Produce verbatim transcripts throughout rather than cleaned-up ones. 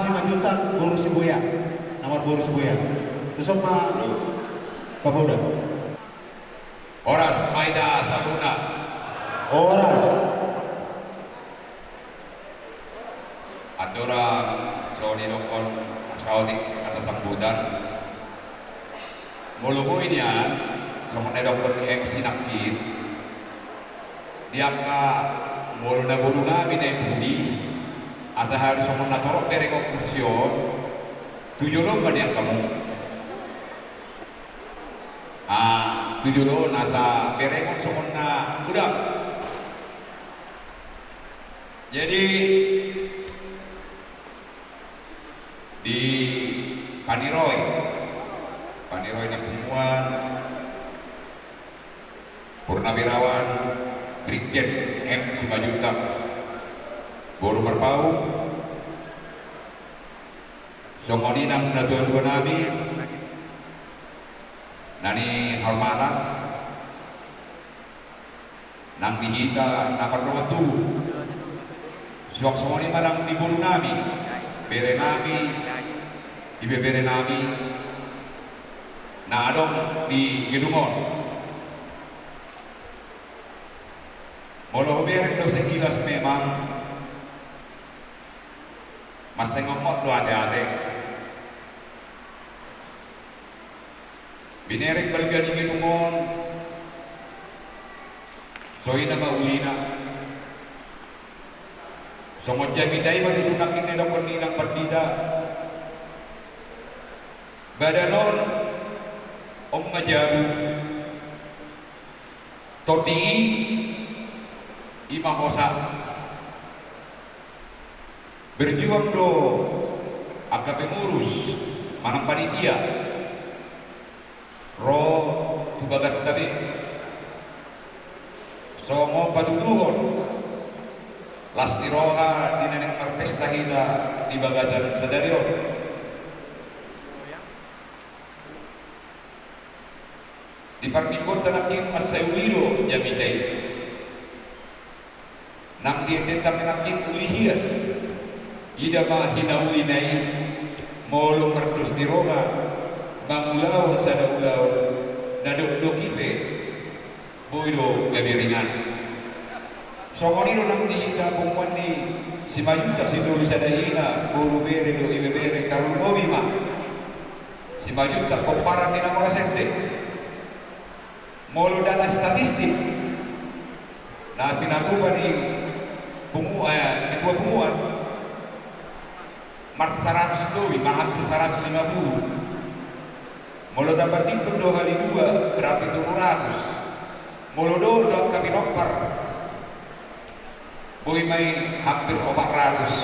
Simanjuntak boru Sibuea, na marboru Sibuea. Tuson ma, Kapolda. Horas ma hita saluhutna. Horas. Andorang so didokkon saotik hata sambutan, molo boi nian, songon na didokkon M C nangkin, di angka molo na boru nami na i pudi, asa haru songon na torop berengon kursi on, tu jolo ma nian hamu. Ah, tu jolo on asa berengon songon na godang. Jadi, di paniroi, paniroi di punguan, Purnawirawan Brigjen M Simanjuntak boru Marpaung, songon i nang natuatua nami na nihormatan, nang di hita na mardongan tubu. Suang songon i ma nang di boru nami, bere nami, ibebere nami na adong di gedung on. Molo hubereng do sekilas memang masengongot do ateate. Binereng balga ni gedung on, so i nama ulina. Songon jamita i ma tutu nangkin na didokkon ni inang pandita. Badan on, on ma jabu. Tondi i, i ma hosa. Berjuang do angka pengurus manang panitia ro tu bagasta be. Songon patuduhon las ni roha di na naeng marpesta hita di bagasan sadari on. Di parmingguonta nangkin mansai uli do jamita i. Nang di endenta pe nangkin uli hian. Ida ma hinaulina i, molo mardos ni roha mangulahon sada ulaon na dokdok i pe boi do gabe ringan. Songon i do nang di hita punguan ni Simanjuntak Sitolu Sada Ina, boru, bere dohot ibebere, tarlumobi ma Simanjuntak pomparan ni na mora sende. Molo data statistik na pinatupa ni pungu-, eh, ketua punguan, marsaratus lobi, ma hampir saratus lima puluh. Molo tabandingkon do hali dua, berarti tolu ratus. Molo dohot do angka pinompar, boi ma i hampir opat ratus.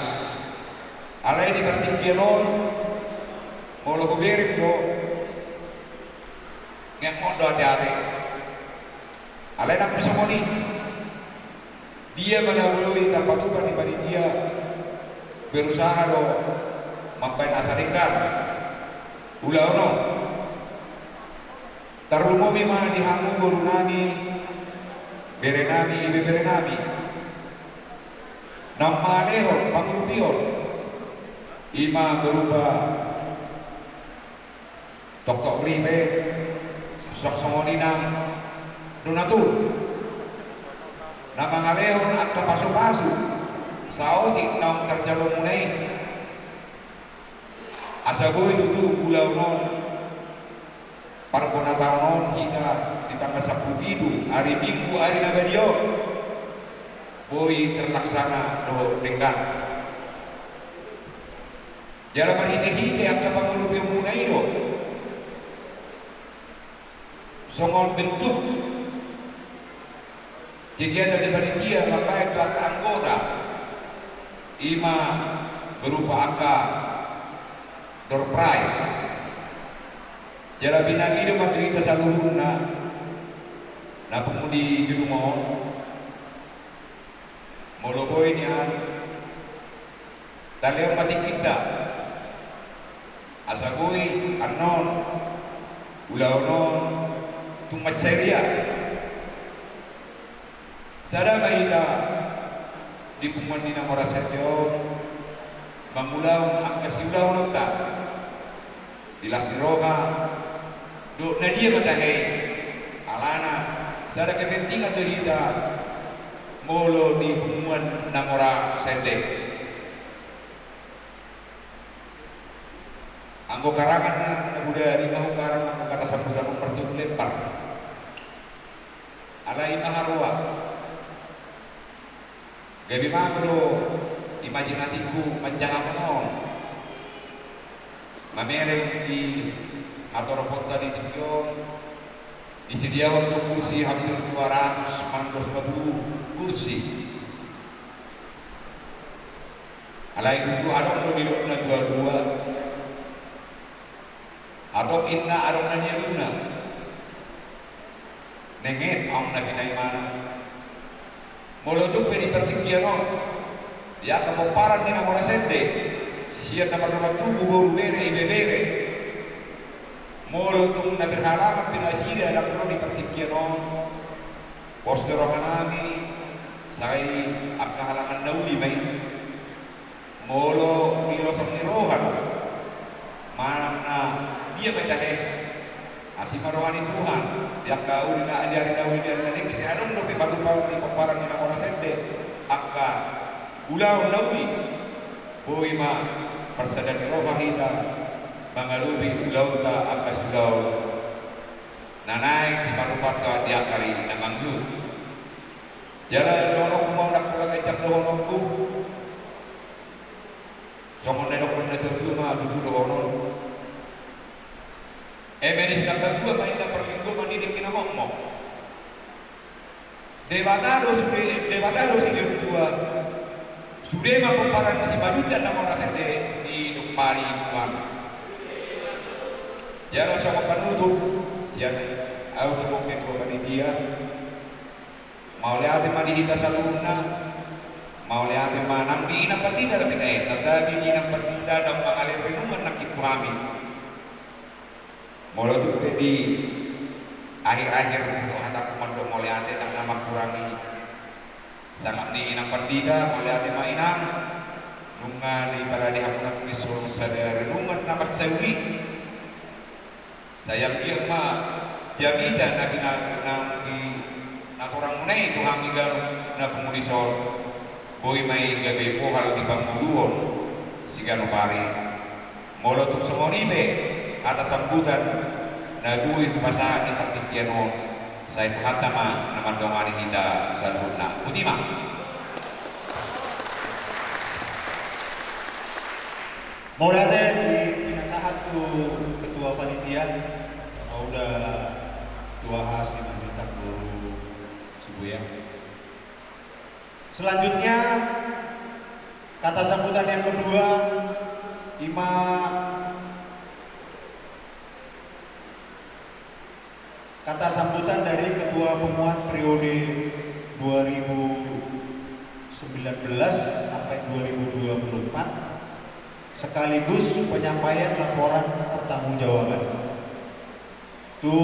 Alai di partingkian on, molo hubereng do, ngeang on do ateate. Alai nang pe songon i, dia ma na boi tarpatupa ni panitia, berusaha do mambaen asa denggan ulaon on. Tarlumobi ma di hamu boru nami, bere nami, ibebere nami, naung mangalehon pangurupihon, i ma berupa toktok ripe, suang songon i nang donatur na mangalehon angka pasupasu saotik naung tarjalomuna i. Asa boi tutu ulaon on, parbonataon on hita di tanggal sampulu pitu, ari Minggu, ari na badia on, boi terlaksana dohot denggan. Jala marhitehite angka pangurupionmuna i do songon bentuk kegiatan ni panitia mambaen tu angka anggota, i ma berupa angka door prize. Jala pinangido ma tu hita saluhutna na pungu di gedung on, molo boi nian, talehon ma tingkinta asa boi annon ulaon on tung mansai riak. Sada ma hita di punguan ni na mora sende on, mangulahon angka siulahononta di las ni roha dohot na dia ma tahe i, alana sada kepentingan do hita molo di punguan na mora sende. Anggo karangan na bodari ma hukarang anggo kata sambutan on martolu lempar. Alai i ma haroa. Gabe mago do imajinasingku manjaha on. Mamereng di hatoroponta di tingki on, disediahon do kursi hampir dua ratus, manang dua ratus lima puluh kursi. Alai tutu adong do nidokna dua-dua. Adong inna, adong na nialuna. Nenget ahu na binaimana. Molo tung pe di partingkian on, di angka pomparan ni na mora sende, sian na mardongan tubu, boru, bere, ibebere. Molo tung na berhalangan pe nasida ndang ro di partingkian on, pos do rohanami, sai angka halangan na uli ma i. Molo di losang ni roha do manang na dia ma i tahe, asi ma roha ni Tuhan di angka uli na, di ari na uli, di ari na denggan, sai adong dope patupaon di pomparan ni na mora sende angka ulaon na uli. Boi ma marsada ni roha hita mangalupi ulaonta angka siulaon na naeng sipatupaonta di angka ari na mangihut. Jala dohononku ma, ndang pola ganjang dohononku. Songon na nidokkon na tuatua ma tutu dohonon. Eme ni sitamba tua ma inna parlinggoman ni dengke na mokmok. Debata do sude, Debata do sidea on tua. Sude ma pomparan ni Simanjuntak na mora sende di nuaeng, Tuhan. Jala songon panutup sian ahu songon ketua panitia. Mauliate ma di hita saluhutna. Mauliate ma nang di inang pandita, tapi, eh, santabi di inang pandita ndang mangalehon renungan nangkin tu hami. Molo tung pe di akhir-akhir do hatangku mandok mauliate, ndang na mangkurangi sangap ni inang pandita, mauliate ma inang. Nunga diparade hamu nangkin songon sada renungan na mansai uli. Sai anggiat ma jamita na bina-, na di natorangmuna i tu hami ganup na pungu dison, boi ma i gabe bohal di pangoluon siganup ari. Molo tung songon i pe hata sambutan na boi hupasahat di partingkian on, sai Tuhanta ma na mandongani hita saluhutna. Botima. Mauliate di pinasahat tu ketua panitia, Kapolda Tuaha Simanjuntak boru Sibuea. Selanjutnya, kata sambutan yang kedua, ima kata sambutan dari Ketua Punguan periode dua ribu sembilan belas sampai dua ribu dua puluh empat, sekaligus penyampaian laporan pertanggungjawaban. Tu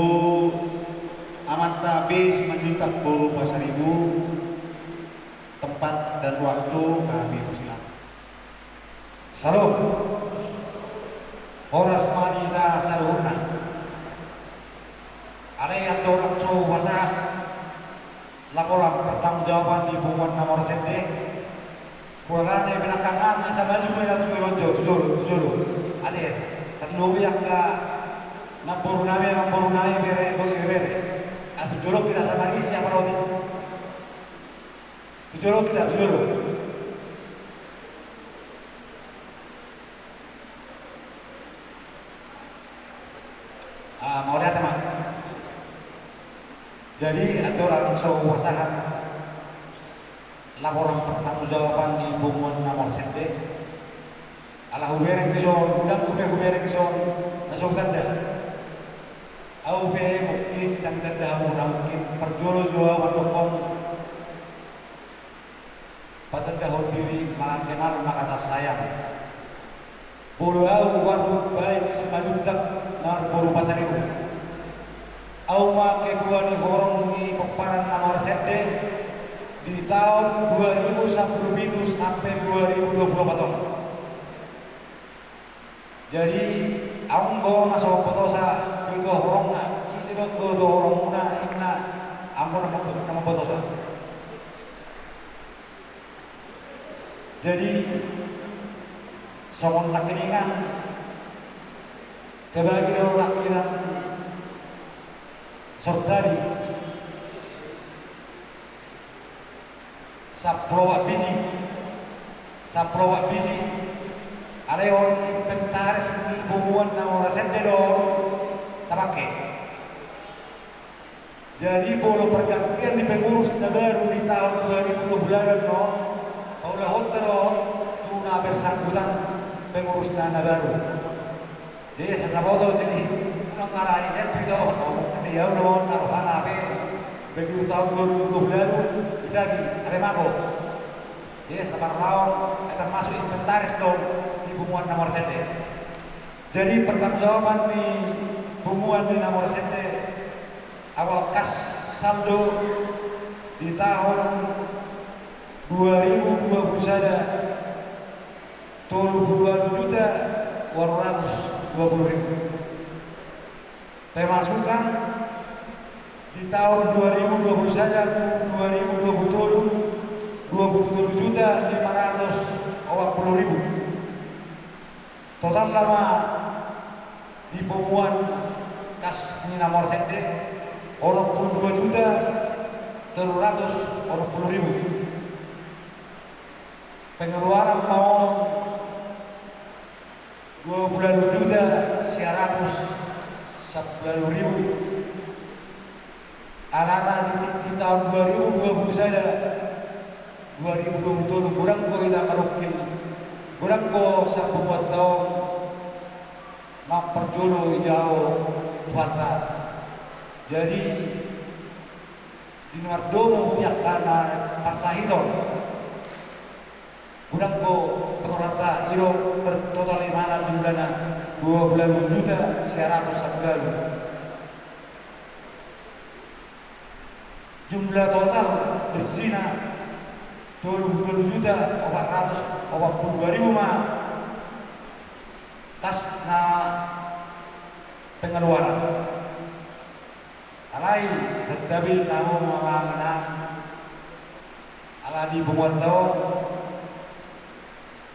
Amanta B Simanjuntak boru Pasaribu, tempat dan waktu kami persilakan. Salam. Horas ma di hita saluhutna. Alai andorang so hupasahat laporan pertanggungjawaban di punguan na mora sende, pola na i belakang an, asa maju ma hita tu jolo, tu jolo, tu jolo. Ate, tarlumobi angka namboru nami, namboru nami, bere, boru, bere. Asa tu jolo hita, asa marisi apala otik. Tu jolo hita, tu jolo. Ah, mauliate ma. Jadi, andorang so hupasahat laporan pertanggungjawaban di punguan na mora sende, ala hubereng dison, godang dope hubereng dison na so hutanda. Ahu pe mungkin ndang hutanda hamu, na mungkin parjolo jo ahu mandokkon, patandahon diri manang kenal maka tarsayang. Molo ahu, Waruk Baik Simanjuntak, na marboru Pasaribu. Ahu ma ketua ni horong ni pomparan na mora sende di taon dua ribu sampulu pitu sampe dua ribu dua pulu opat on. Jadi, aung do na so mambotosa, do i do horongna, ise do, do, do horongmuna, inna, aung do na mambo-, na mambotosa. Jadi, songon nangkiningan, tabagi do nangkiningan sortari. Sampulu opat biji. Sampulu opat biji. Alai on inventaris ni punguan na mora sende do on tapake. Jadi, molo pergantian ni pengurus na baru di tahun dua ribu dua puluh delapan on, paulahonta do on tu na bersangkutan pengurus na, na baru. Jadi, sasaboto, jadi, unang alai, kan, tu ito, di au do on na rohana, hape, begitu tahun dua ribu dua puluh lalu, ditagi, hape mago. Jadi, saparraon, eh, termasuk inventaris do on di punguan na mora sende. Jadi, pertanggungjawaban ni punguan ni na mora sende, awal kas saldo di tahun dua ribu dua puluh sada, tolu pulu ualu juta ualu ratus dua pulu ribu. Pemasukan di tahun dua ribu dua puluh sada tu dua ribu dua puluh tolu, dua pulu tolu juta lima ratus opat pulu ribu. Totalna ma di punguan kas ni na mora sende, onom pulu dua juta tolu ratus onom pulu ribu. Pengeluaran ma on dua pulu ualu juta sia ratus sampulu ualu ribu. Alana di, di tahun dua ribu dua puluh sada, dua ribu dua puluh tolu, godang do hita marungkil, godang do sian punguanta on mamparjolo ijao Tuhanta. Jadi, di na mardomu di angka na parsahiton, godang do pengeluaranta, i do bertotal imana jumlahna dua pulu ualu juta sia ratus sampulu ualu. Jumlah total bersina tolu pulu tolu juta opat ratus opat pulu dua ribu ma kas na pengeluaran. Alai, tetapi namu mangenang ala di punguanta on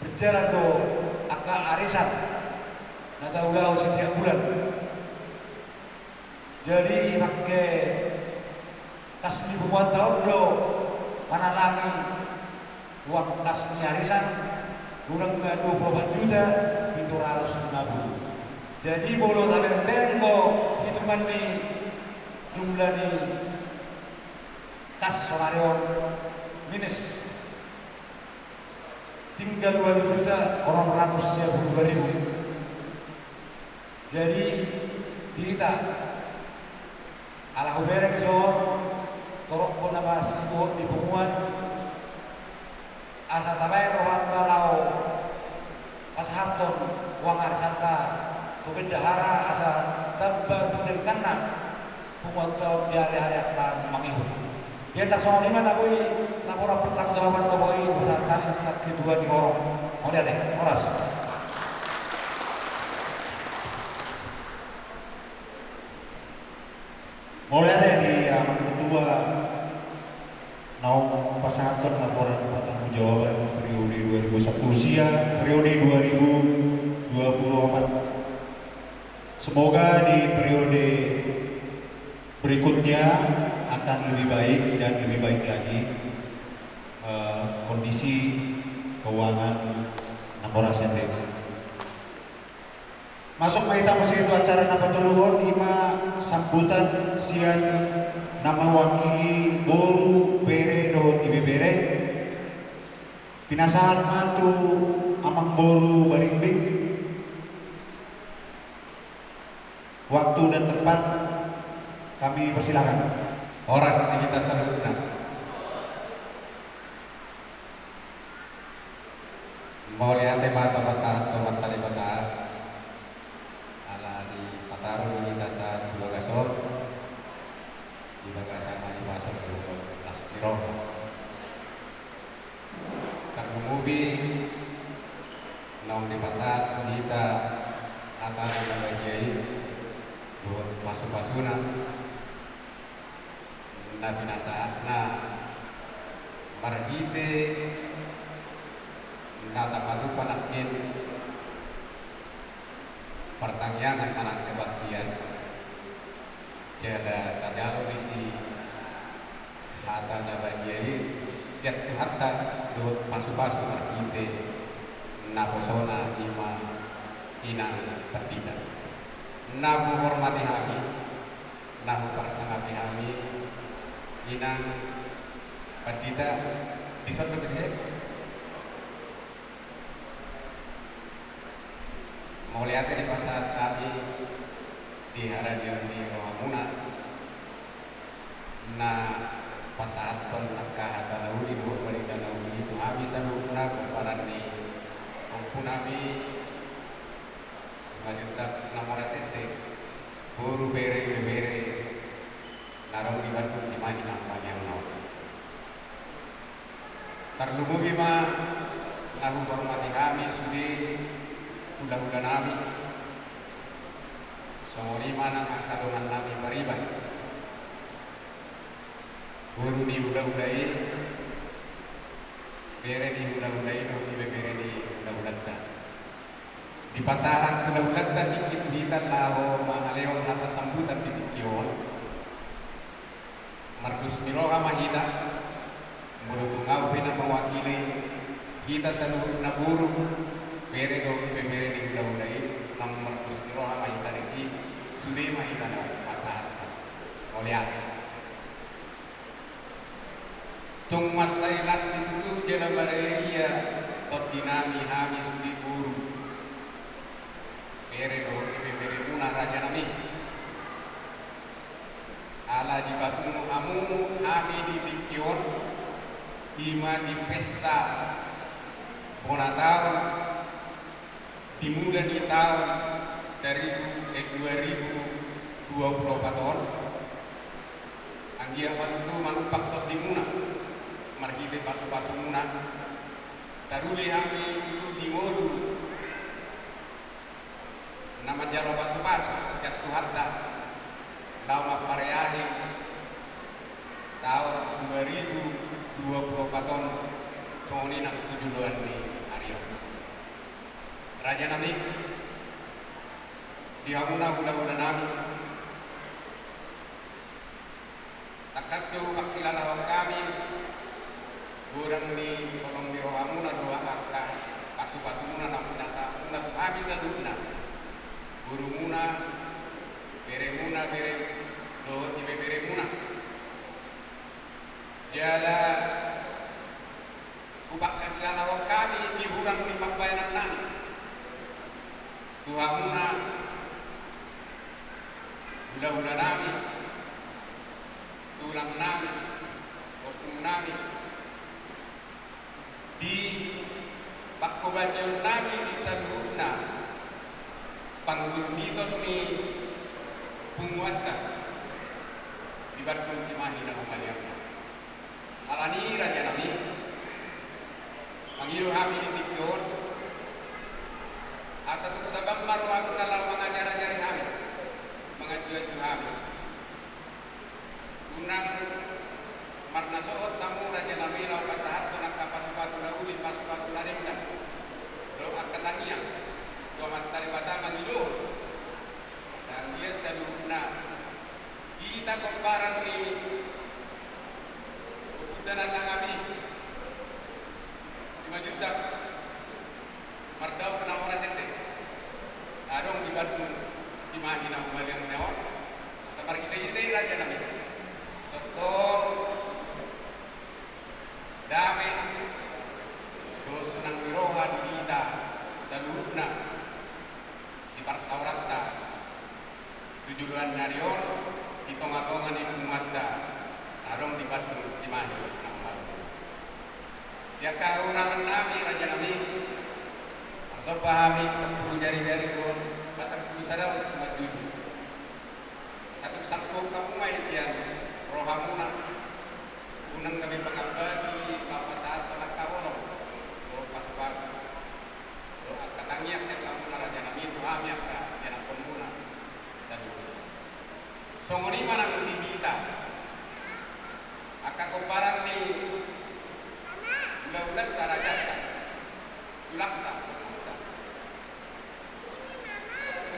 berjalan do angka arisan na taulahon setiap bulan. Jadi, pake kas ni punguanta on do manalangi uang kas ni arisan, godang ma dua pulu opat juta pitu ratus lima pulu. Jadi, molo tabereng do hitungan ni jumlah ni kas sonari on, minus. Tinggal ualu juta onom ratus sia pulu dua ribu. Jadi, di hita, ala hubereng songon torop do na masituhot di punguan, asa tabaen rohanta laho pasahathon uang arisanta tu bendahara asa tamba tu dengganna punguanta on di ari-ari angka mangihut. Jadi, tarsongon i ma na boi laporan pertanggungjawaban na boi hupasahat hami sian ketua ni horong. Mauliate, horas. Mauliate di amang ketua naung pasahathon laporan pertanggungjawaban periode dua ribu sampulu sia periode dua ribu dua puluh opat. Semoga di periode berikutnya akan lebih baik dan lebih baik lagi, eh, kondisi keuangan na mora sende. Masuk ma hita muse tu acara na patoluhon, i ma sambutan sian na mewakili boru, bere dohot ibebere. Pinasahat ma tu amang boru Barimbing. Waktu dan tempat kami persilakan. Horas di hita saluhutna. Mauliate ma tapasahat tu Amanta Debata, ala dipataru do hita sahat tu bagas on, di bagasan na hupasahat tu las ni roha. Tarlumobi naung dipasahat tu hita Na pinasahatna marhite na tapatupa nangkin partangiangan manang kebaktian, jala tajalo disi hata na badia i sian Tuhanta dohot pasupasu marhite naposona, i ma inang pandita. Na huhormati hami, na huparsangapi hami, inang pandita, dison do bete. Mauliate dipasahat hami di haradion ni rohamuna na pasahathon angka hata na uli dohot barita na uli i tu hami saluhutna pomparan ni ompunami Simanjuntak Namoras ende, boru, bere, ibebere na adong di Bandung, Cimahi na humaliang on. Tarlumobi ma na huhormati hami sude hulahulanami, songon i ma nang angka dongannami pariban, boru ni hulahula i, bere ni hulahula i dohot ibebere ni hulahulanta. Dipasahat hulahulanta tingki tu hita laho mangalehon hata sambutan di tingki on. Mardos ni roha ma hita, molo tung ahu pe na mewakili hita saluhutna boru, bere dohot ibebere ni hulahula i, naung mardos ni roha ma hita disi, sude ma hita na pasahat. Mauliate. Tung mansai las situtu jala marhite tondinami hami sude boru, bere dohot ibeberemuna, rajanami. Ala dipapungu hamu hami di tingki on, i ma di pesta bona taon, di mula ni taon saribu, eh, dua ribu dua puluh opat on, anggiat ma tutu manumpak tondimuna marhite pasupasumuna, taruli hami tutu di ngolu na manjalo pasupasu sian Tuhanta laho mampareahi taon dua ribu dua puluh opat on songon i nang tu joloan ni ari on. Rajanami, di hamuna hulahulanami, tangkas do hupangkilalahon hami godang ni holong ni rohamuna dohot angka pasupasumuna na pinasahatmuna tu hami saluhutna, borumuna, beremuna, bere dohot ibeberemuna. Jala hupangkilalahon hami di hurang ni pambahenannami tu hamuna hulahulanami, tulangnami, ompungnami, di panghobasiononnami di saluhutna panggulmiton ni punguanta di Bandung Cimahi na humaliang on. Alani i, rajanami, mangido hami di tingki on, asa tung sabar ma rohamuna laho mangajarajari hami, manganjuanju hami. Unang marnasohot hamu, rajanami, laho pasahathon angka pasupasu na uli, pasupasu na denggan dohot angka tangiang tu Amanta Debata, mangido asa anggiat saluhutna hita pomparan ni ompunta na sangap i, Simanjuntak Mardaun Namoras ende, na adong di Bandung Cimahi na humaliang on, asa marhitehite i, rajanami, tongtong dame dohot sonang ni roha di hita saluhutna di parsaoranta tu joloan ni ari on, di tongatonga ni punguanta na adong di Bandung Cimahi na humaliang on. Sian hahurangannami, rajanami, marsomba hami sampulu jarijari dohot pasampulu sada on simanjujung. Asa tung sangkop hamu ma i sian rohamuna, unang gabe pangambati laho pasahathon angka holong dohot pasupasu dohot angka tangiang sian hamuna, rajanami, tu hami angka ianakhonmuna saluhutna. Songon i ma nang di hita angka pomparan ni hulahulanta, rajanta, tulangta, ompunta.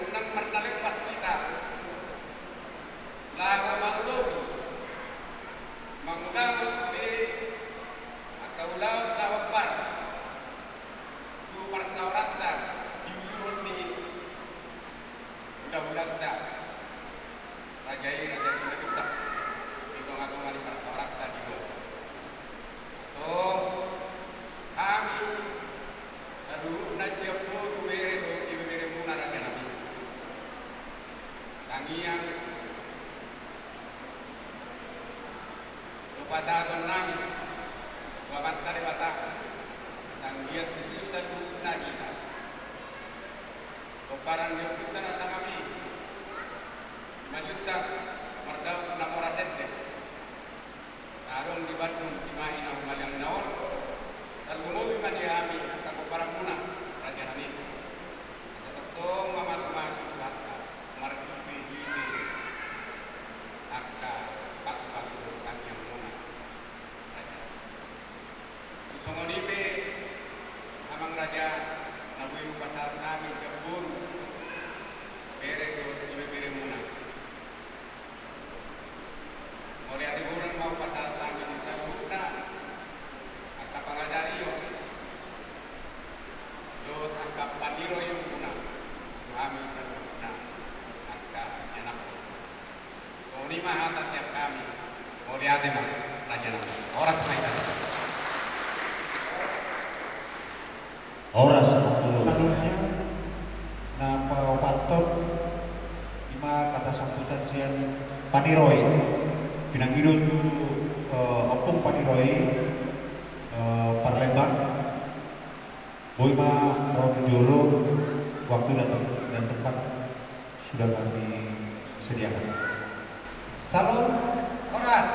Unang marnalempas hita laho mangulohi, mangulahon sude angka ulaon na hombar tu parsaoranta di uluhon ni hulahulanta, raja i, Raja Simanjuntak, di tongatonga ni parsaoranta di Goa. Antong hami saluhutna sian boru, bere dohot ibeberemuna, rajanami, tangiang do pasahaton nami tu Amanta Debata, asa anggiat tutu saluhutna hita pomparan ni ompunta na sangap i, Simanjuntak Mardaun Namoras ende, na adong di Bandung, di Mahi na humaliang na on, tarlumobi ma di hami angka pomparanmuna, rajanami. Asa tongtong mamasumasu Tuhanta marhitehite angka pasupasu dohot tangiangmuna, raja. Tung songon i pe, amang raja, na boi hupasahat hami sian boru, bere dohot ibeberemuna. Mauliate godang ma hupasahat hami di saluhutna angka pangajarion dohot angka paniroionmuna tu hami saluhutna angka ianakhon. Songon i ma hata sian hami. Mauliate ma, rajanami. Horas ma hita. Horas ma tu. Selanjutnya, na paopathon, i ma kata sambutan sian paniroi. Pinangido tu, eh, ompung paniroi, eh, Parlembang. Boi ma ro tu jolo, waktu dan tem-, dan tempat sudah kami sediakan. Salam, horas.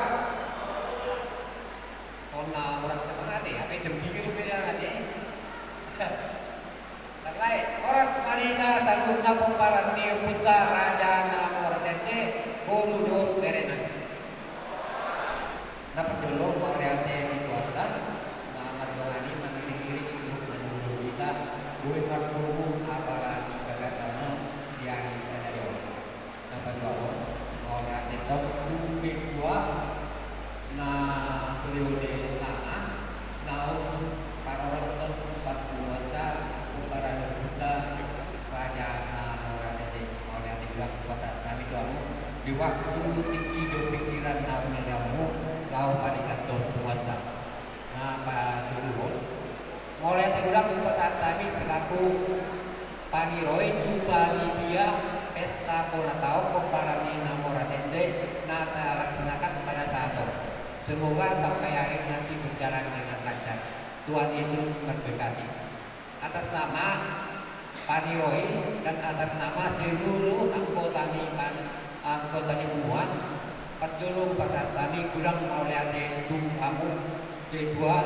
Tona horas semangat ya, apa itu biru beda nanti. Terlai, horas ma di hita saluhutna pomparan ni ompunta Raja Namoras ende, boru dohot berena. Na parjolo, mauliate di Tuhanta na mardongani, mangiringiring, manulung hita, boi marpungu apala ni bagasan on di ari sadari on. Na paduahon, mauliate tong tu ketua na periode tangah naung parorot tong parpunguanta, pomparan ni ompunta Raja Namoras ende. Mauliate godang hupasahat hami tu hamu di waktu tingki dohot pingkiran na hunirimmu laho panegathon punguanta. Na patoluhon, mauliate godang hupasahat hami selaku paniroi tu panitia pesta bona taon pomparan ni Namoras ende na talaksanakan pada saat on. Semoga sampai akhir nanti berjalan dengan lancar. Tuhan Yesus memberkati. Atas nama paniroi dan atas nama seluruh anggota ni pan-, anggota ni punguan, parjolo hupasahat hami godang mauliate tu hamu ketua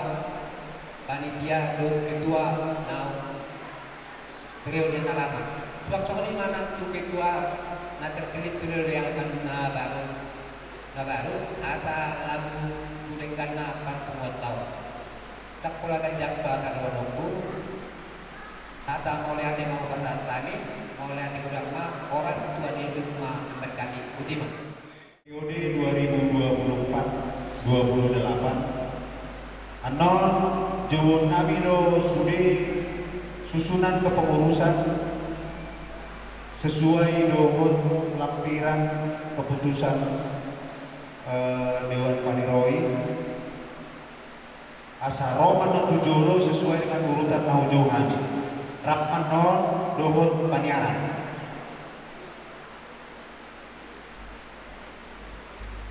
panitia dohot ketua na periode na lama. Suang songon i ma nang tu ketua na terpilih periode yang akan, na baru, na baru, asa lagu tu dengganna parpunguanta on. Ndang pola ganjang ba tardonganku. Hata mauliate ma hupasahat hami, mauliate godang ma, horas, Tuhan Yesus ma memberkati. Boti ma. Periode dua ribu dua puluh empat dua puluh delapan. Annon, jouon nami do sude susunan kepengurusan sesuai dohot lampiran keputusan, eh, Dewan Paniroi. Asa ro ma annon tu jolo sesuai dengan urutan na hujou hami. Rap ma annon dohot paniaran.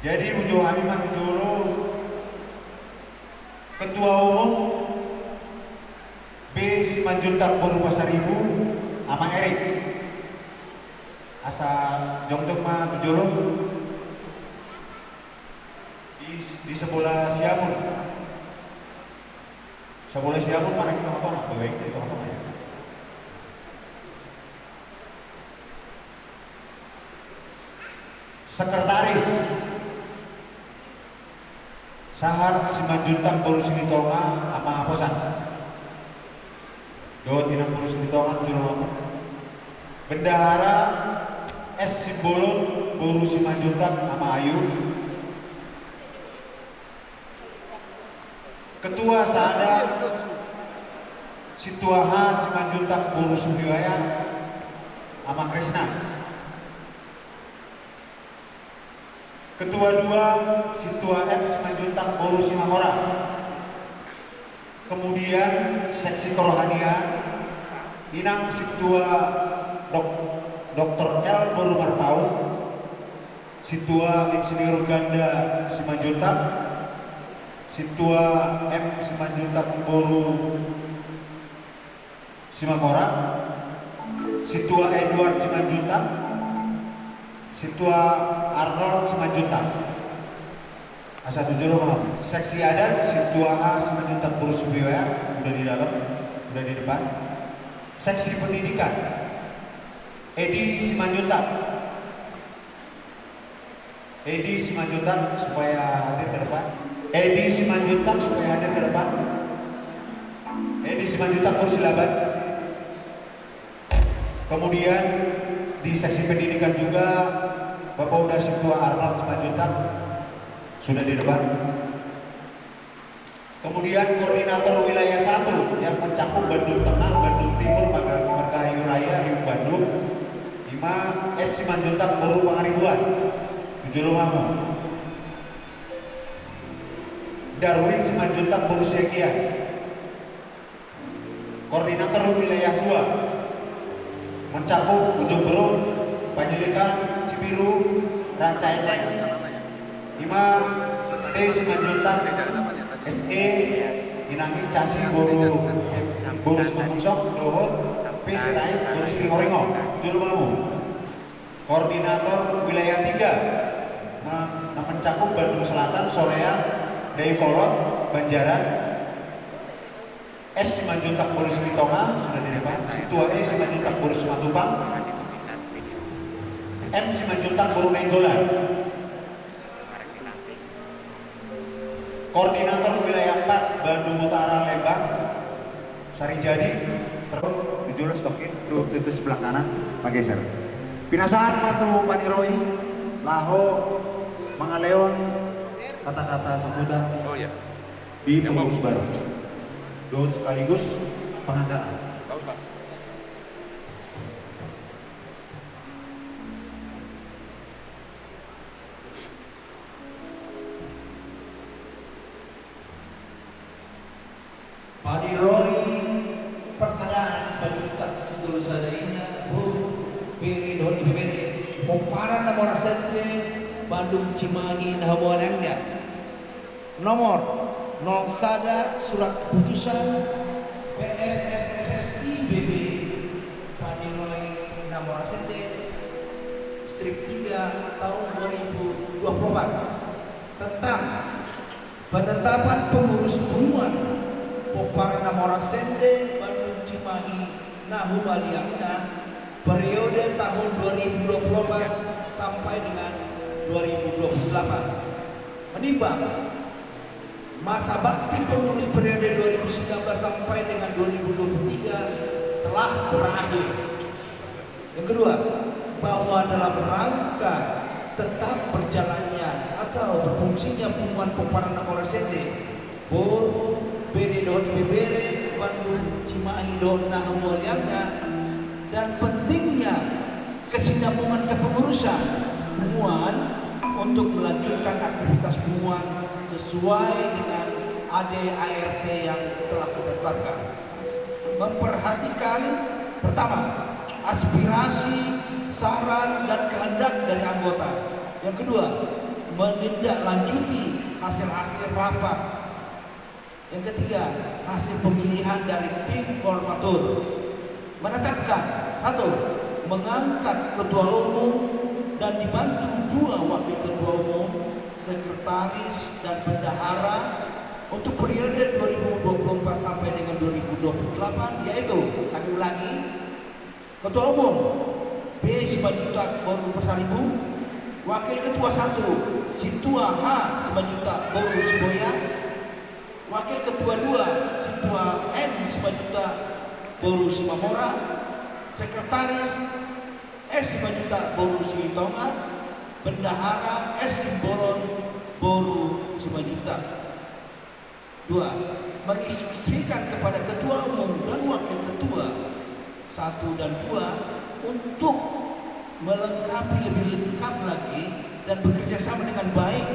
Jadi hujou hami ma tu jolo Ketua Umum B Simanjuntak Boru Pasaribu, Amang Erik. Asa jongjong ma tu jolo. Di, di sebelah siamun. Sebelah siamun, mana di tongatonga? Baik, di tongatonga ya. Sekretaris, sahat Simanjuntak boru Silitonga, Ama Aposan. Dohot inang boru Silitonga tu jolo ma. Bendahara, S Simbolon boru Simanjuntak, Ama Ayu. Ketua Sada, Sintua H Simanjuntak boru Subiwaya, Ama Kresna. Ketua dua, Sintua M Simanjuntak boru Simangora. Kemudian seksi kerohanian, inang Sintua Dok-, Doktor L boru Marpaung, Sintua Insinyur Ganda Simanjuntak, Sintua M Simanjuntak boru Simangora, Sintua Edward Simanjuntak, Sintua Arnold Simanjuntak. Asa tu jolo ma. Seksi adat, Sintua A Simanjuntak boru Subiwaya, udah di dalam, udah di depan. Seksi pendidikan, Edi Simanjuntak. Edi Simanjuntak supaya hadir ke depan. Edi Simanjuntak supaya hadir ke depan. Edi Simanjuntak, kursi laban. Kemudian di seksi pendidikan juga, Bapak Uda Sintua Arnold Simanjuntak sudah di depan. Kemudian koordinator wilayah satu yang mencakup Bandung Tengah, Bandung Timur, Marga-, Margahayu Raya, Riung Bandung, ima S Simanjuntak boru Pangaribuan. Tu jolo ma hamu. Darwin Simanjuntak boru Siagian. Koordinator wilayah dua mencakup Ujung Berung, Panjelikan, Cibiru, Rancaekek. Ima T Simanjuntak, S E, inang i Casi boru, boru Simangunsong, dohot P Sirait boru Siringoringo. Jolo ma hamu. Koordinator wilayah tiga, na, na mencakup Bandung Selatan, Soreang, Dayakolot, Banjaran, S Simanjuntak boru Silitonga, sudah di depan. Sintua E Simanjuntak boru Simatupang. M Simanjuntak boru Nainggolan. Koordinator wilayah empat, Bandung Utara, Lembang, Sarijadi. Terus di jolo stokin, tutu sebelah kanan, pageser. Pinasahat ma tu paniroi, laho mangalehon kata-kata sambutan. Oh, iya. Di pengurus baru. Dohot sekaligus pengangkatan. Paniroi parsadaan Simanjuntak, sitolu sada ina, boru, bere dohot ibebere, pomparan na mora sende, Bandung Cimahi na humaliangna. Nomor nol sada, surat keputusan P S S S S I B B, paniroi na mora sende, strip tiga tahun dua ribu dua puluh empat, tentang penetapan pengurus punguan pomparan na mora sende Bandung Cimahi na humaliangna, periode tahun dua ribu dua puluh empat sampai dengan dua ribu dua puluh delapan. Menimbang, masa bakti pengurus periode dua ribu sembilan belas sampai dengan dua ribu dua puluh tiga telah berakhir. Yang kedua, bahwa dalam rangka tetap berjalannya atau berfungsinya punguan pomparan na mora sende, boru, bere dohot ibebere Bandung Cimahi dohot na humaliangna, dan pentingnya kesinambungan kepengurusan punguan untuk melanjutkan aktivitas punguan sesuai dengan A D A R T yang telah ditetapkan. Memperhatikan, pertama, aspirasi, saran, dan kehendak dari anggota. Yang kedua, menindaklanjuti hasil-hasil rapat. Yang ketiga, hasil pemilihan dari tim formatur. Menetapkan, satu, mengangkat ketua umum dan dibantu dua wakil ketua umum, sekretaris, dan bendahara untuk periode dua ribu dua puluh empat sampai dengan dua ribu dua puluh delapan, yaitu, kami ulangi, ketua umum, B Simanjuntak boru Pasaribu, Wakil Ketua satu, Sintua H Simanjuntak boru Siboya. Wakil Ketua dua, Sintua M Simanjuntak boru Simamora. Sekretaris S Simanjuntak boru Silitonga. Bendahara S Simbolon boru Simanjuntak. Dua, menginstruksikan kepada ketua umum dan wakil ketua satu dan dua untuk melengkapi lebih lengkap lagi dan bekerja sama dengan baik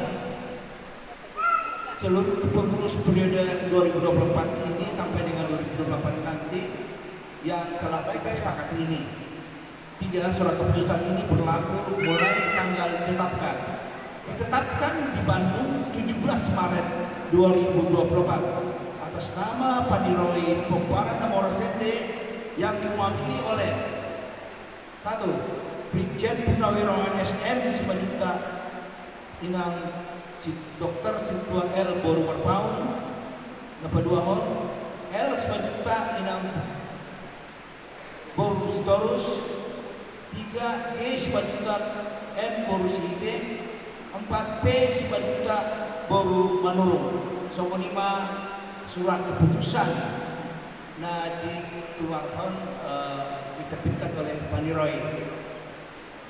seluruh pengurus periode dua ribu dua puluh empat ini sampai dengan dua ribu dua puluh delapan nanti yang telah kita sepakati ini. Tiga, surat keputusan ini berlaku mulai tanggal ditetapkan. Ditetapkan di Bandung tujuh belas Maret dua ribu dua puluh empat atas nama Paniroi Pomparan Namora Sende yang diwakili oleh: satu, Brigjen Purnawirawan S M Simanjuntak, Inang Si-, Dokter Sintua L boru Marpaung. Nomor dua, L Simanjuntak, Inang boru Sitorus. Tiga, G Simanjuntak M boru Sihite. Empat, P Simanjuntak boru Manurung. Songon i ma surat keputusan na dikeluarhon, eh, diterbitkan oleh Paniroi.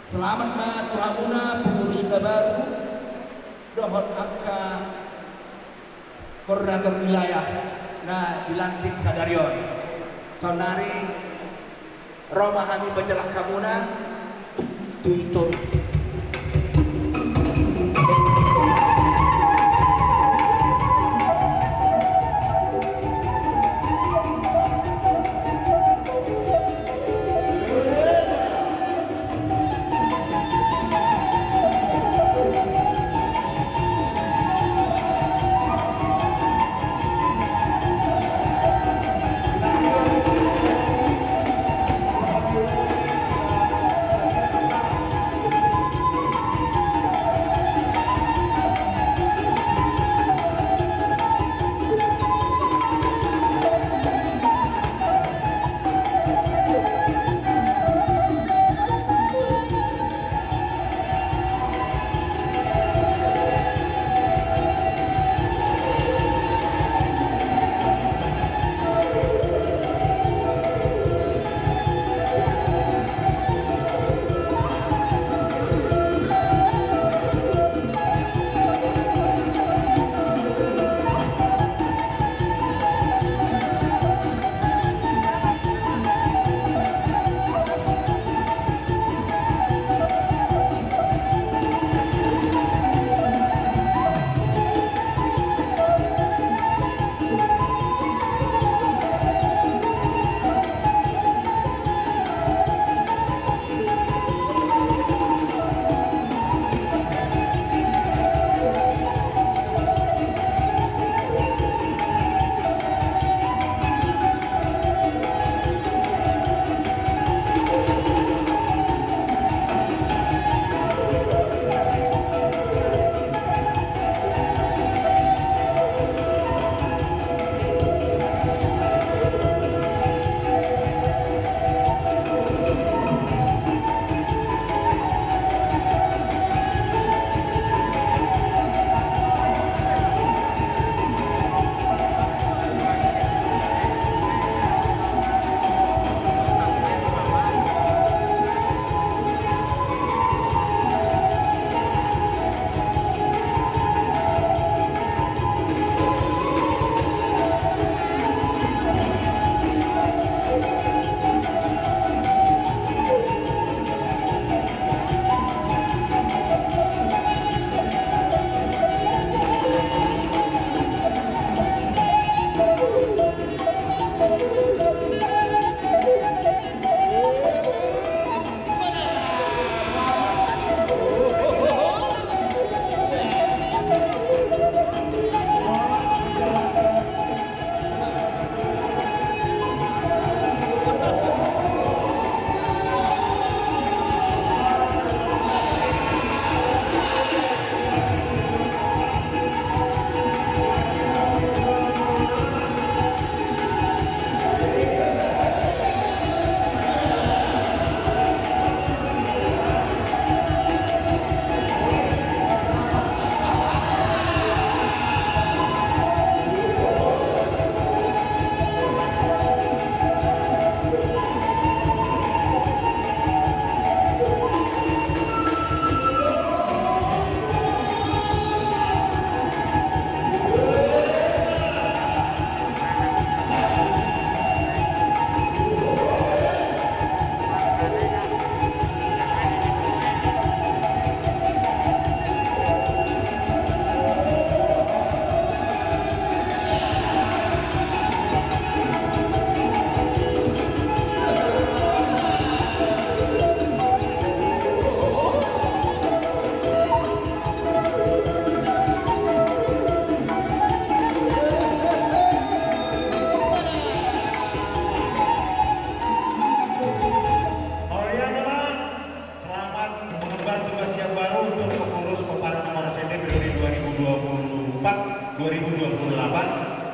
Selamat ma tu hamuna pengurus na baru dohot angka koordinator wilayah na dilantik sadari on. Saonnari ro ma hami manjalo hamuna tu i toru.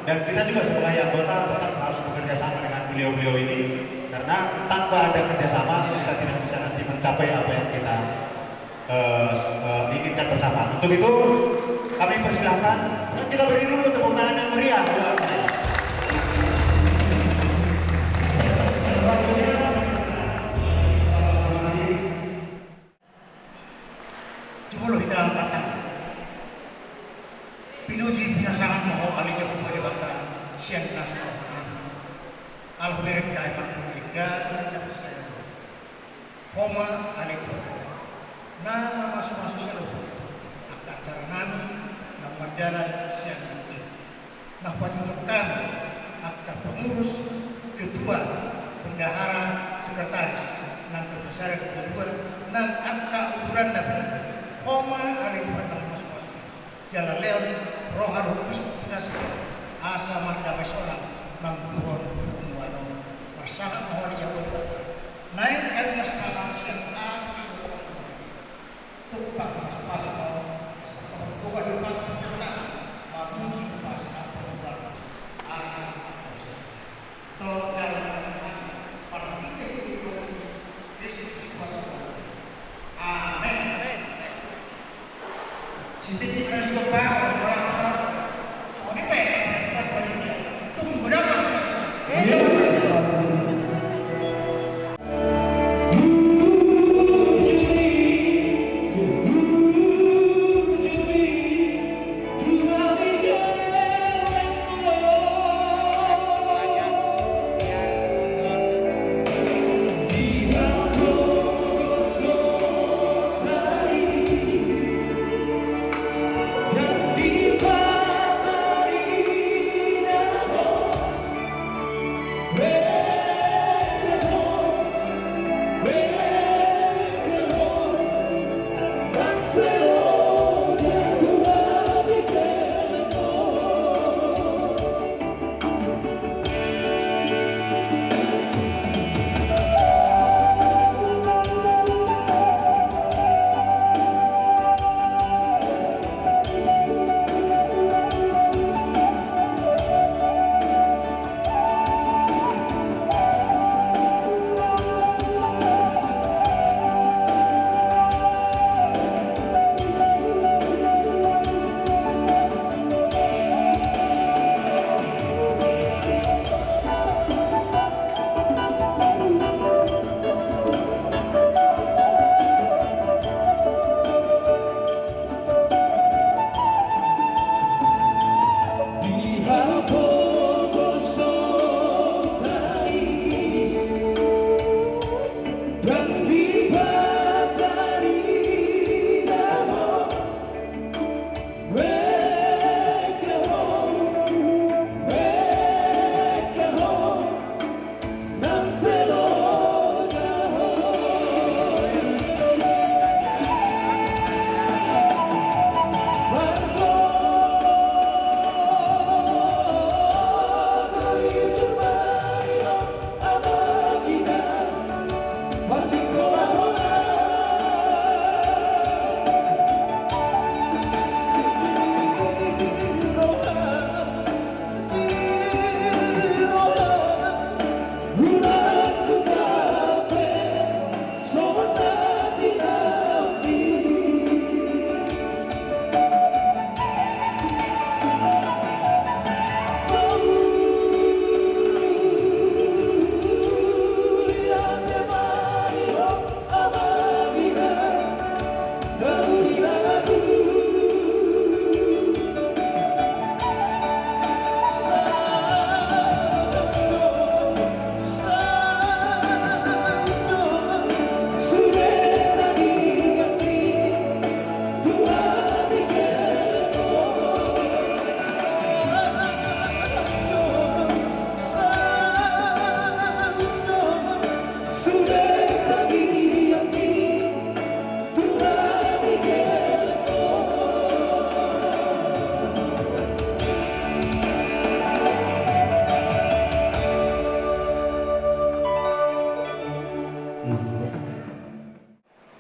Dan kita juga sebagai anggota tetap harus bekerja sama dengan beliau-beliau ini, karena tanpa ada kerjasama kita tidak bisa nanti mencapai apa yang kita eh, eh, inginkan bersama. Untuk itu, kami persilahkan, kita beri dulu tepuk tangan yang meriah buat mereka. Selanjutnya, Jumolo hita martangiang. Pinuji pinasangan ma Ho ale Jahowa Debata, sian na saroha nami. Ala hubereng hita i martangiang, Ho ma ale Tuhan, na mamasumasu saluhut angka acara nami na mardalan sian nangkin. Na hupajujung hami angka pengurus, ketua, bendahara, sekretaris, nang ketua sada, ketua dua, nang angka uturanna pe, Ho ma ale Tuhan na mamasumasu. Jala lehon roha dohot husuk na sitio, asa mardamai sonang manguduhon punguan on. Marsahat ma Ho ale Jahowa Debata. Naeng hami marsahat sian asi ni rohaM. Tumpak ma supasu Ho, asa Ho ma hupasu hami, mamuji hupasu hami, asa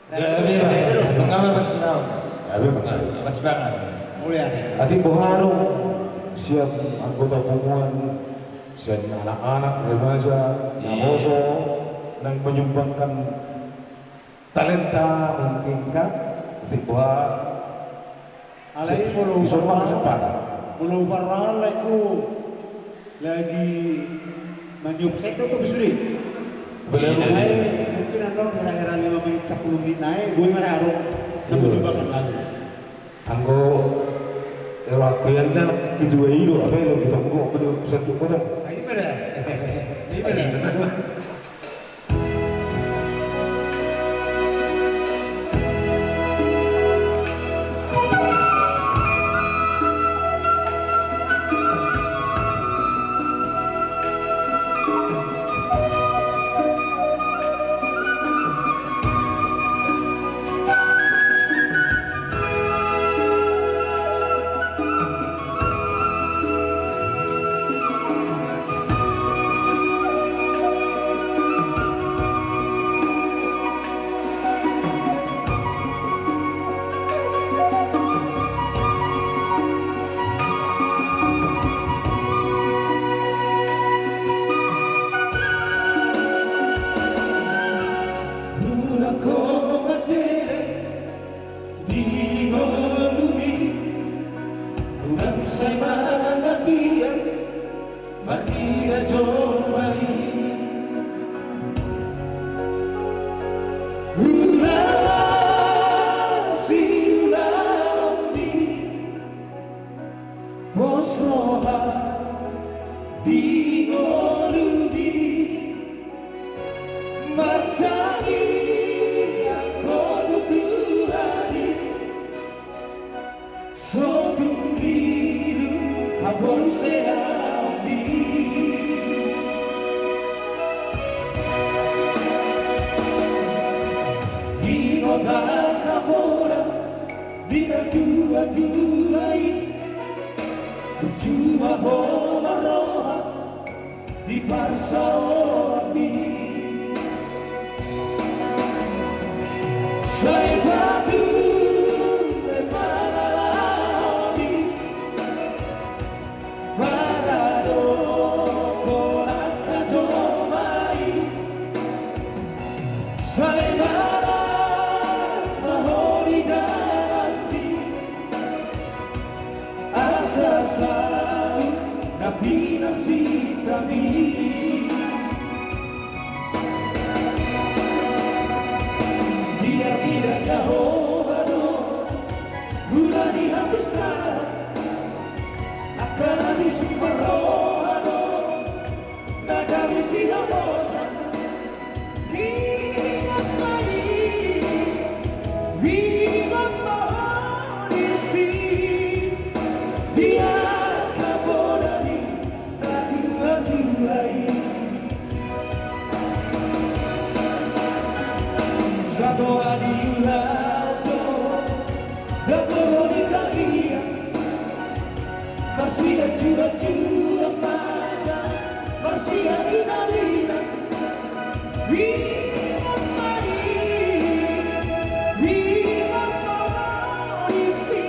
Gabe ma, mangaba ma sinamot. Gabe ma. Marsipangan. Atik boha do sian anggota punguan, sian anak-anak, remaja, naposo, na menyumbangkan talenta mungkin kan, untuk buat. Alai molo parrohahon, molo parrohahon laengku lagi maniop sendok tu sude. Boleh. Mungkin annon hira-hira lima menit, sepuluh menit nai, boi ma adong. Iya. Anggo rohangku ian na ketua i do, apa yang kita buat, apa yang bisa tu kotong. Ayo pada. Ayo pada. Unang ho mandele di ngolumi, unang sai mangapia marnida jolma i. Unang asi ulaon ni pos roha di ngolumi. Martangiang ho tu Tuhan i, so tung lilu haporseaon i. Ingot angka poda ni natuatua i, ujua ho marroha di parsaormi. Sai pature paralaon i, paradophon angka jolma i. Sai manang ma ho di dalanmi, asa saut na pinasitami. Diida Jahowa do ula ni hapistaran, angka na disumpah roha do na gabe sihaposan. Ingot ma i, ingot ma ho disi, di angka poda ni natuatua i. Satoa ni ulaon do, dapot ho di tangiang, marsianjuranjuran ma jala marsiarinarinan. Ingot ma i, ingot ma ho disi,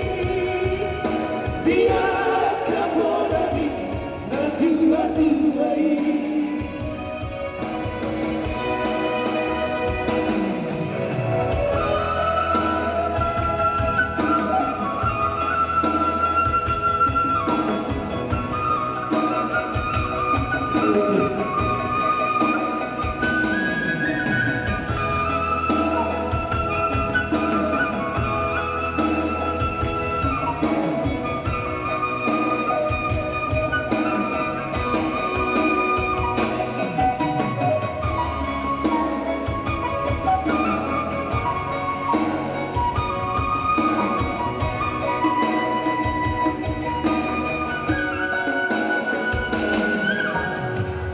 di angka poda ni natuatua i.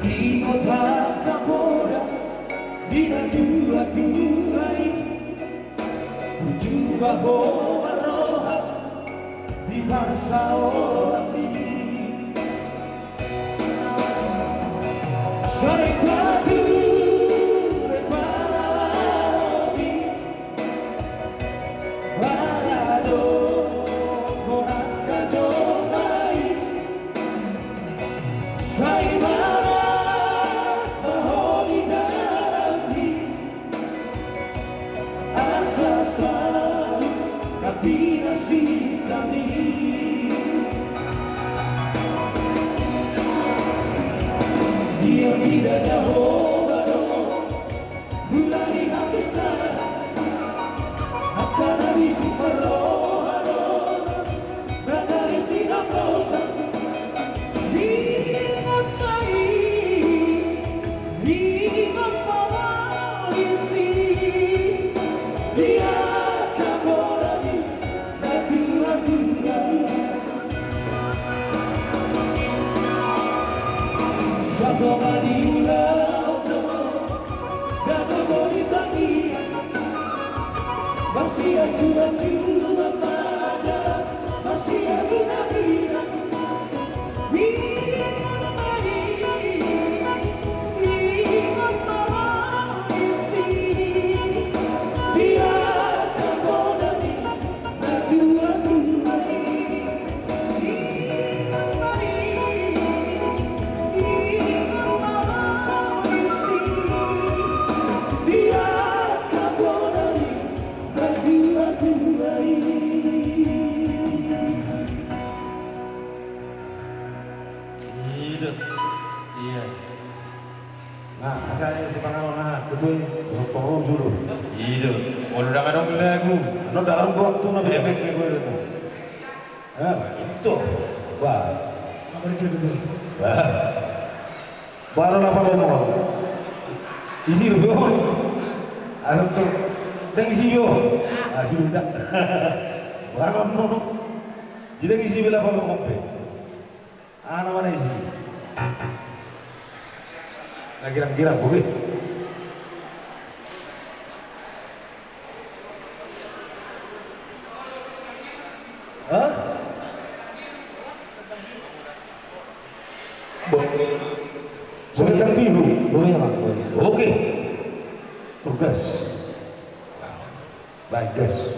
Ingot angka poda ni natuatua i, ujua ho marroha di parsaormi. Sai pature paralaon i, paradophon angka jolma i. Pinansi hami. Dia mida Jahowa do mulai habisna. Angka na disi parroha do na disi haposan. Ingot ma i, ingot ma i, isi. Dia kapoloni. Satonga ni ulaon do na dohot tangiang, masianjuanjuan ma jala masiaminaminan. Ingot ma i, ingot ma i, isi. Dia kapoloni. Nah, asa sipanganon na ketua i, pesan toro julu. Ido, olo ndang adong lagu. Anu ndang adong waktu na. Epek lagu itu. Eh, itu. Wah. Apa dia ketua i? Wah. Baru apa ngomong? Isi dulu. Anu tuh. Ndang isi yo. Ah, sudah. Baru ngomong. Jadi isi bila apa ngomong? Aha nama na isi? Na girang-girang, boi. Hah? Bo-, Selendang Biru. Boi, Bang, boi. Oke. Tergas. Baik, gas.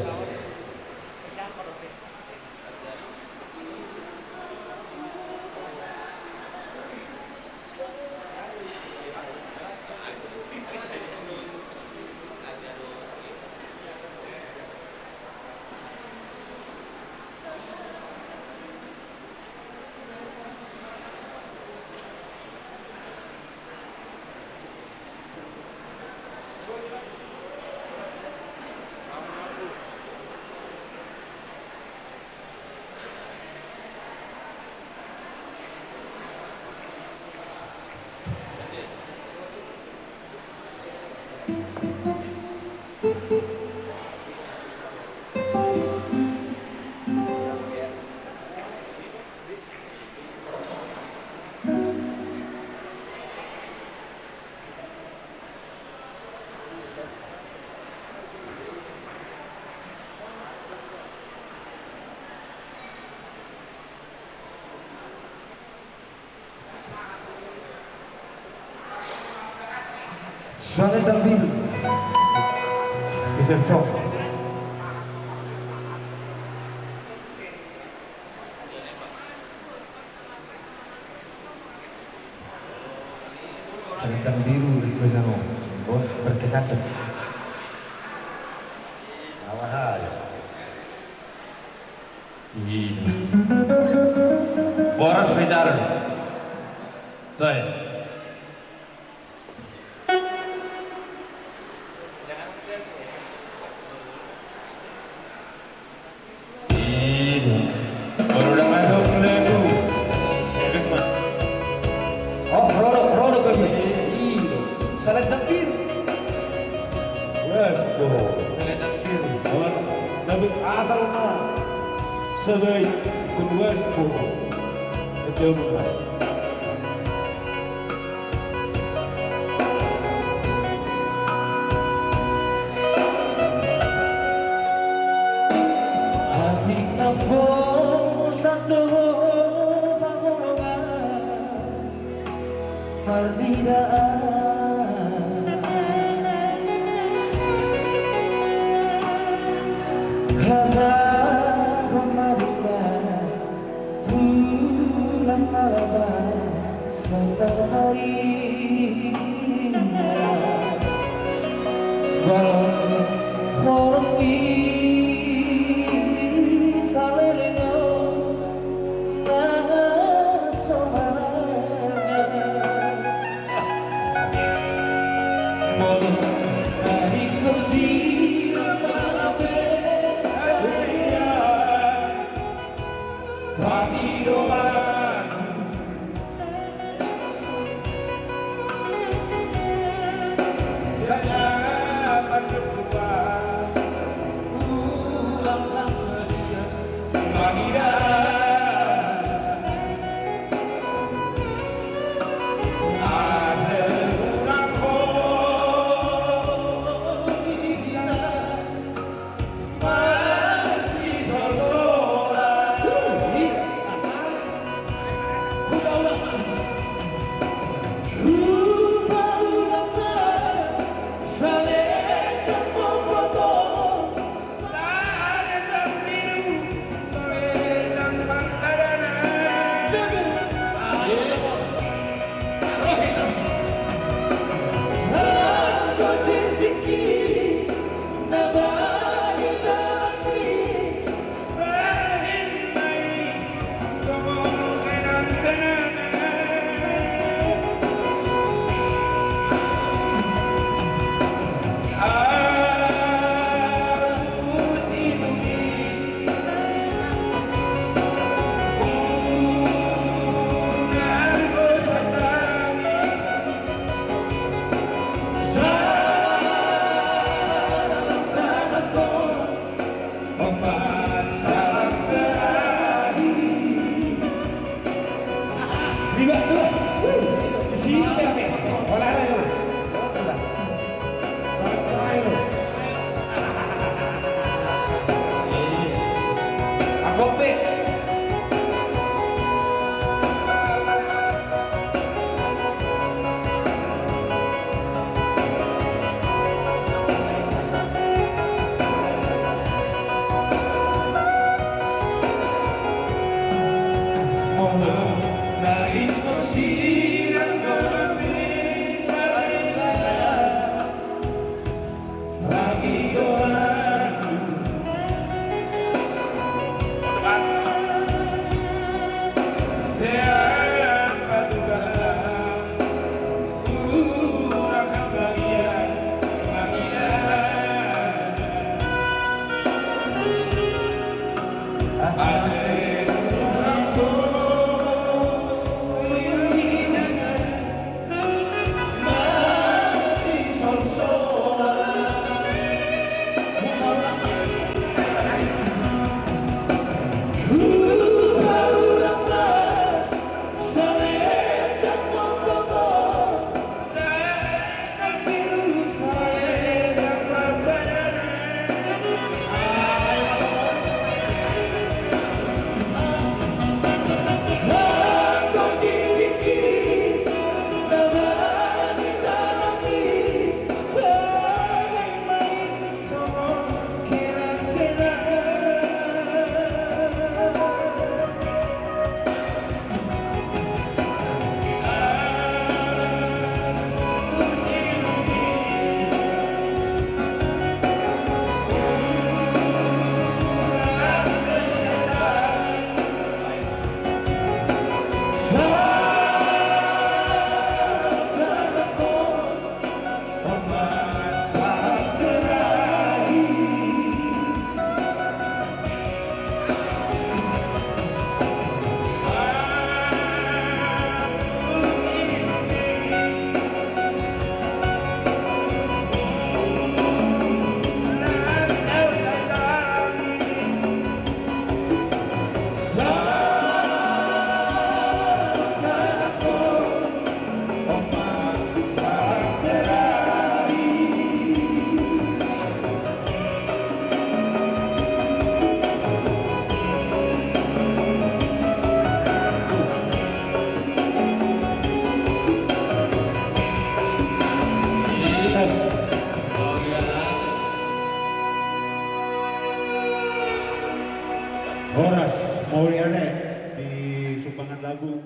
Selendang Biru. Special song. Selendang Biru request anu. Buat berkesan tuh. Awas aja. Iya. Boras bicara. Tuh. Ido. Baru udah masuk lagu. Enak, Mas. Oh, produk, produk ini. Ido. Selendang Biru. Wes, bro. Selendang Biru. Awan, David asal mah. Sebaik, pun wes, bro. Betul, Mas. Atik na bosan do pangolongan parbidaan. Hata pamarinan. Bulan Malabar, Sandar Marina, Balas Horong di Horas, mauliate di sumbangan lagu.